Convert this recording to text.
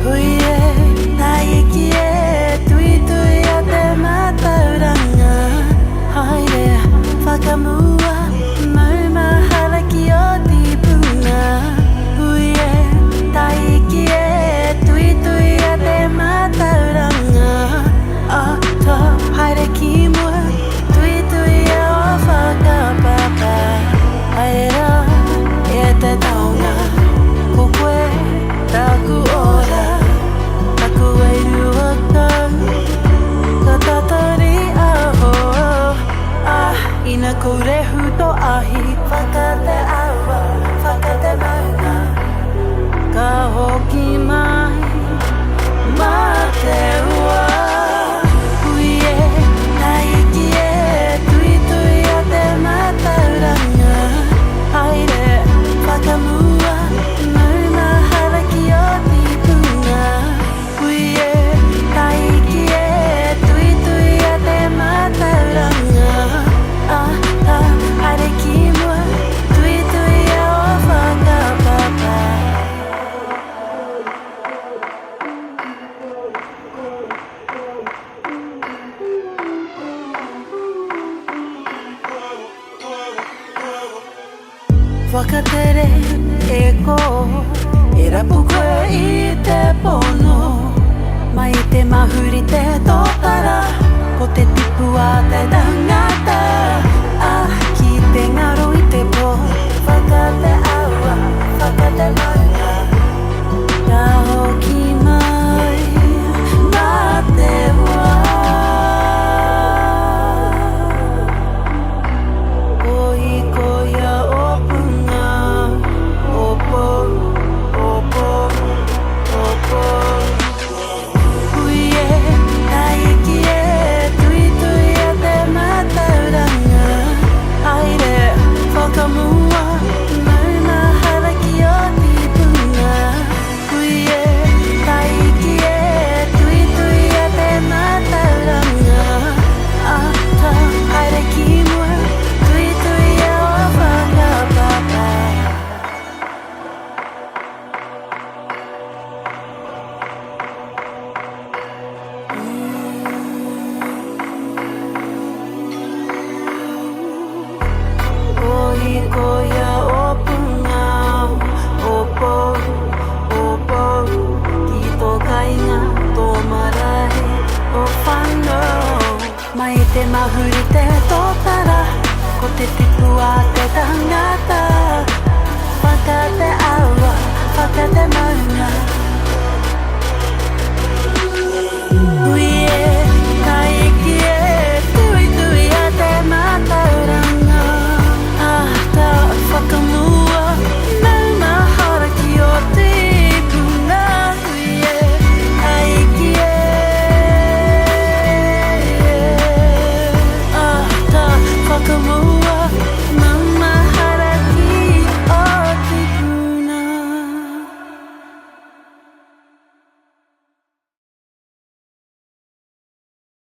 Hui e, tāiki e, tuituia te mātauranga. Haere, whakamua, maumahara ki ō tīpuna. Hui e, tāiki e, tuituia te mātauranga. Ata, haere ki mua, tuituia ō whakapapa. Haere rā, e te taonga, ko koe tāku ora, taku wairua kau, ka tatari aho, ah, ina kourehu to ahi. Whaka te awa, whaka te maunga, ka hoki mai mā te ua. Hui e, taiki e, tuituia te mātauranga, haere whakamua, maumahara ki ō tīpuna. Hui e, taiki e, tuituia te mātauranga, ata haere ki mua, tuituia ō whakapapa. Whakatere e ko, e rapu koe i te pono. Mai i te mahuri te tōtara, ko te tipu a te tangata. A, ki te ngaro i te po, whakate aua, whakate maunga. Ka hoki mai mā te wā. Kohikoia o punga, o pou, o pou, o pou. Hui e, taiki e, tuituia te mātauranga. Haere, whakamua, maumahara ki ō tīpuna. Hui e, taiki e, tuituia te mātauranga. Ata, haere ki mua, tuituia ō whakapapa. Kohikoia o punga, o pou, o pou, ki tō kainga, tō marae, o whanau. Mai te mahuri te tōtara, ko te tipu a te tangata. Whaka te awa, whaka te maunga. Hui e.